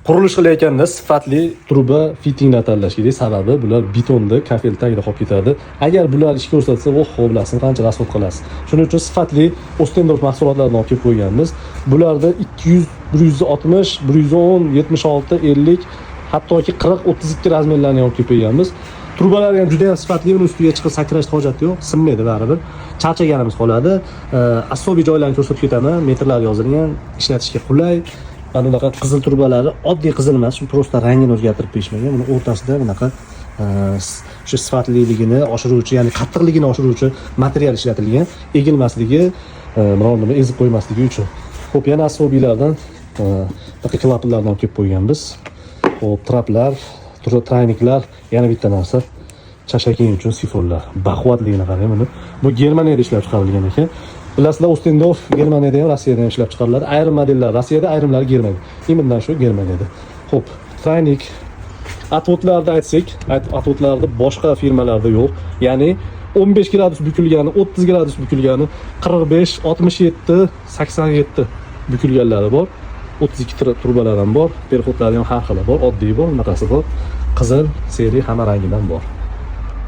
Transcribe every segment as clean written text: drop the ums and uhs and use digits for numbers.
Qurilish qilayotganda sifatli truba, fitinglar tanlash kerak. Sababi bular betonda, kafel tagida qolib ketadi. Agar bular ish ko'rsatsa, oh, bilasizmi, qancha расход qilasiz. Shuning uchun sifatli Ostendorf mahsulotlarini olib kelib qo'yganmiz. Bularda 200, 160, 110, 76, 50, hattoki 40, 32 размер larni ham olib kelib qo'yganmiz. Trubalar ham juda ham sifatli, uni ustiga chiqib sakrashni hojati yo'q, sinmaydi baribir. Charchaganimiz qoladi. Особый joylarni ko'rsatib ketaman, metrlar yozilgan, ishlatishga qulay. Mana bunaqa qizil trubalari oddiy qizil emas, shu просто rangini o'zgartirib berishmagan. Buni o'rtasida bunaqa o'sha sifatliligini oshiruvchi, ya'ni qattiqligini oshiruvchi material ishlatilgan, egilmasligi, biror nima ezib qo'ymasligi uchun. Xo'p, yana особый lardan bunaqa klapanlarni olib kelib qo'yganmiz. Xo'p, traplar, тройник lar, yana bitta narsa, chashaking uchun sifonlar. Baquvvatligini qarang buni. Bu Germaniyada ishlab chiqarilgan ekan. Bilasizlar, Ostendorf Germaniyada ham, Rossiyada ham ishlab chiqariladi. Ayrim modellar Rossiyada, ayrimlari Germaniyada. Именно shu Germaniyada. Xo'p, тройник, отвод larni aytsak, отвод larni boshqa firmalarda yo'q. Ya'ni 15 gradus bukilgani, 30 gradus bukilgani, 45, 67, 87 bukilganlari bor. 32 trubalar ham bor, переход lari ham har xili bor, oddiy bor, bunaqasi bor. Qizil, серый, hamma rangidan bor.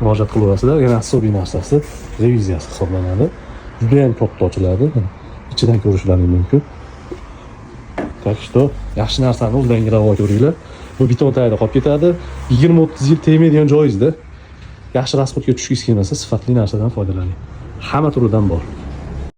Murojaat qilaverasizlar. Yana особый narsasi reviziyasi hisoblanadi. Juda ham katta ochiladi. Ichidan ko'rishlaring mumkin. Так что yaxshi narsani o'zlaringga ravo ko'ringlar. Bu beton tagida qolib ketadi. 20-30 yil tegmaydigan joyingizda. Yaxshi расход ga tushgingiz kelmasa, sifatli narsadan foydalaning. Hamma turidan bor.